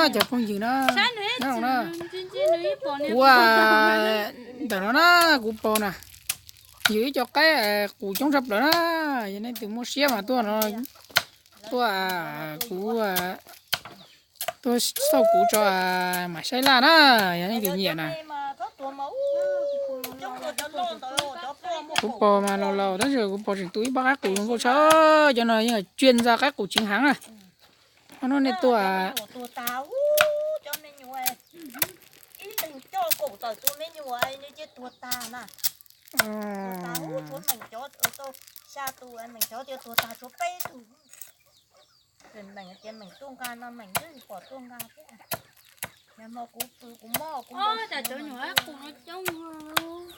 Cov phooj ywg na, nyob zoo na, kuv ntawm no na, kuv pom na, yog ib co qaib qus coob tshaj plaws na. Yog nej tus muaj siab mas tuaj no, tuaj, kuv, tuaj xauj kuv tso mam saib laj na, yog nej tus nyiam na. Kuv pom mas laus laus tab sis kuv pom tseem tu ib pob qaib qus zoo nkauj tshaj, cov no yeej tswaj ntxa qaib qus tseem heev na. Ob hnub nej tuaj. Cov nyuam qab qus no coob,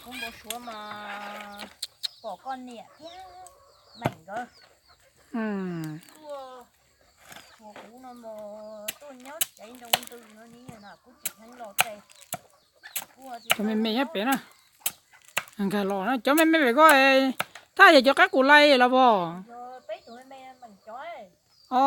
kuv npau suav mas pom koj niam thiab Meem nkawd tuaj, tuaj kuv no mas tuaj nyob tsev nroo ntws no ni, kuv tsis kheev los ces. Cov me me nyob pem na, nkag los na, cov me me pem ko, thaj yog cov qaib qus lai los pog? Os,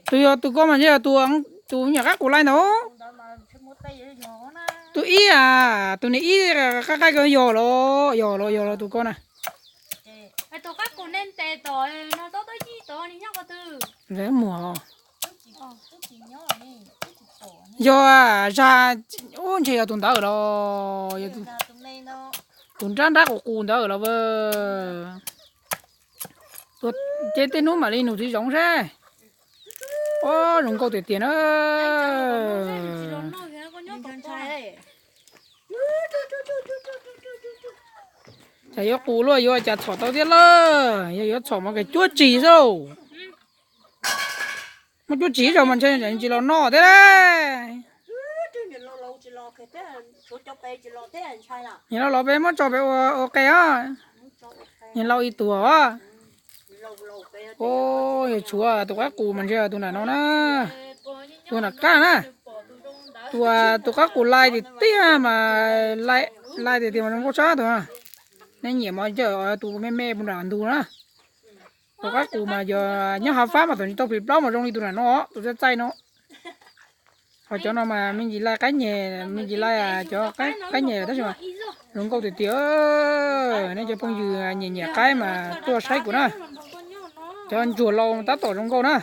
tus yog tus ko mas ntshe yog tus nyuam qaib qus lai ntawd. Tus ib a, tus niag ib qaib qaib ko yog los, yog los, yog los tus ko na. Muag. Yog zag, ub, ntshe yog tus ntawd los, tus nrab nrab qus qus ntawd los. Ces tej hnub mam li nug txiv zoov seb. Ob, zoo nkauj tiag tiag na. Cas yuav qus luaj yuav cas txhom tau thiab lawm, yog yuav txhom mas kawg cuab tsig xwb. Muab cuab tsig ib zaug mas ntshe tsis los noj thiab. Niam laus los peb muab tso peb ua qe os. Niam laus ib tug os. Ub, yog tshuav tus qaib qus mas ntshe tus nram no na. Tus nram qab na. Tus, tus qaib qus lai tiag tiag mas, lai tiag tiag mas zoo nkauj tshaj tus. Nej nyiam mas tus me me puag nram ntug na. Tus qaib qus mas yog nyob hav fab mas thaum tsis tau plis plaub mas zoo li tus nram no, tus txaij txaij no. Ho cov no mas me ntsis lai qaib nyeg, me ntsis lai cov qaib nyeg tab sis mas zoo nkauj tiag tiag. Nej cov phooj ywg nyiam nyiam qaib mas tuaj saib kuv na. Cov ntsuag laus tab tom zoo nkauj na.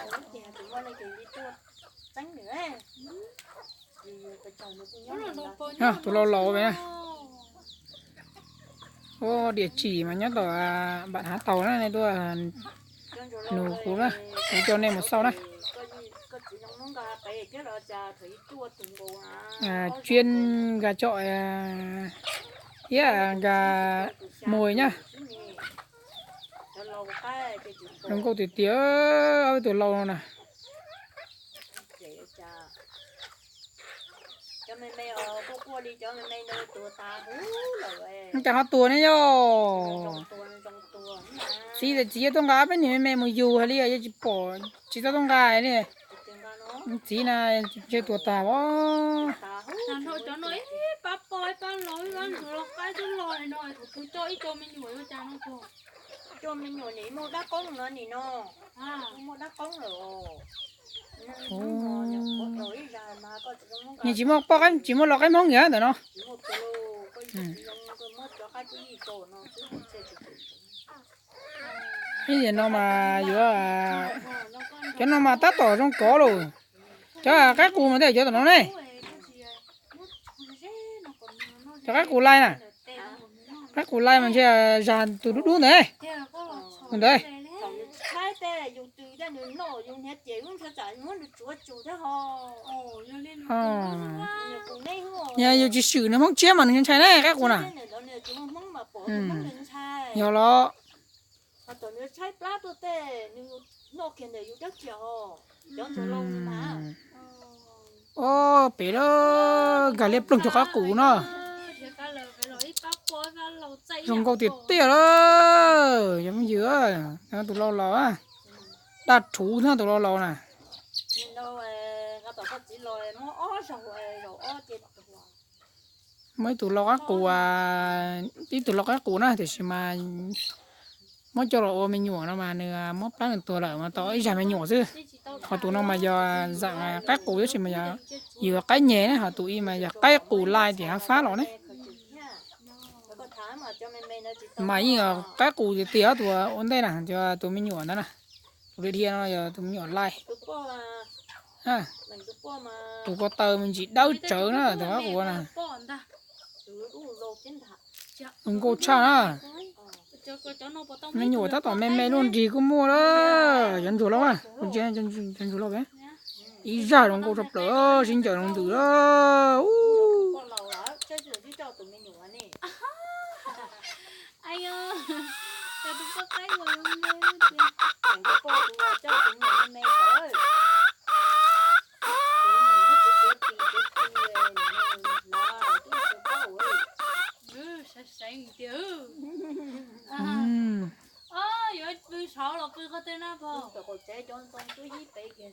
Tus laus laus na. Ua diam tsim mas nyob tom npam hav taus na, nej tuaj nug kuv na, kuv coj nej mus xauj na. Tsiab nkag coj thiab nkag muag nyab. Zoo nkauj tiag tiag, ob tus laus no na. Cas ho tuag ne yog? Txiv, txiv yuav tuaj nqa peb niag me me mus yug hais li, yog tsis pom, tsis tau tuaj nqa li. Txiv na, ntshe tuag tag os. Nws tsis muaj poj qaib, tsis muaj los qaib Hmoob ntawm no. Ib yam no mas yuav, cov no mas tab tom zoo kov lawm. Cov qaib qus mas tej cov tom no ne. Cov qaib qus lai na. Qaib qus lai mas ntshe zag tus dub dub ntawd. Tus ntawd. Yog yus tsis swm nws Hmoob tshiab mas nws ntshai ne, qaib qus na. Yog los. Ob, pem lawm, nkag liab ploog cov qaib qus no. Zoo nkauj tiag tiag lawm, yog phooj ywg, tus laus laus, daj rhuv thiab tus laus laus na. Muab ib tug lau qaib qus, ib tug lau qaib qus na, tiam sis mas muab coj los ua me nyuam no mas nws muab plab nws tuag lawm mas tau ib zag me nyuam xwb. Ho tus no mas yog zam qaib qus tab sis mas yog yus qaib nyeg na, ho tus ib mas yog qaib qus lai tias hav fab los ne. Mas yeej qaib qus tiag tiag tus ua ntej na, tus me nyuam ntawd na. Tus dhia dhia no yog tus me nyuam lai. Tus ko taw me ntsis dawb tsawv na, tus qaib qus na. Zoo nkauj tshaj na. Me nyuam tab tom me me luaj nrig kuj muaj lawm. Cov ntsuag lauj, cov ntsuag lauj, ib zaj zoo nkauj tshaj plaws, sib ncaws zoo ntws lawm.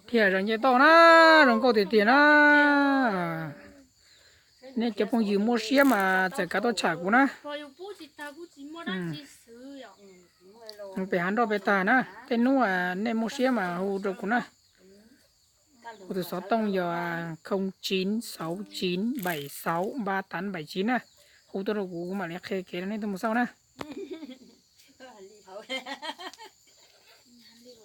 Thiaj zoo nce toj na, zoo nkauj tiag tiag na. Nej cov phooj ywg muaj siab mas txawm kav tuaj tsham kuv na. Pem hav nroj pem tag na, tej hnub nej muaj siab mas hu rau kuv na. Kuv tus xov tooj yog không chín sáu chín bảy sáu ba tám bảy chín na. Hu tuaj rau kuv, kuv mam li qhia kev rau nej tuaj mus xauj na.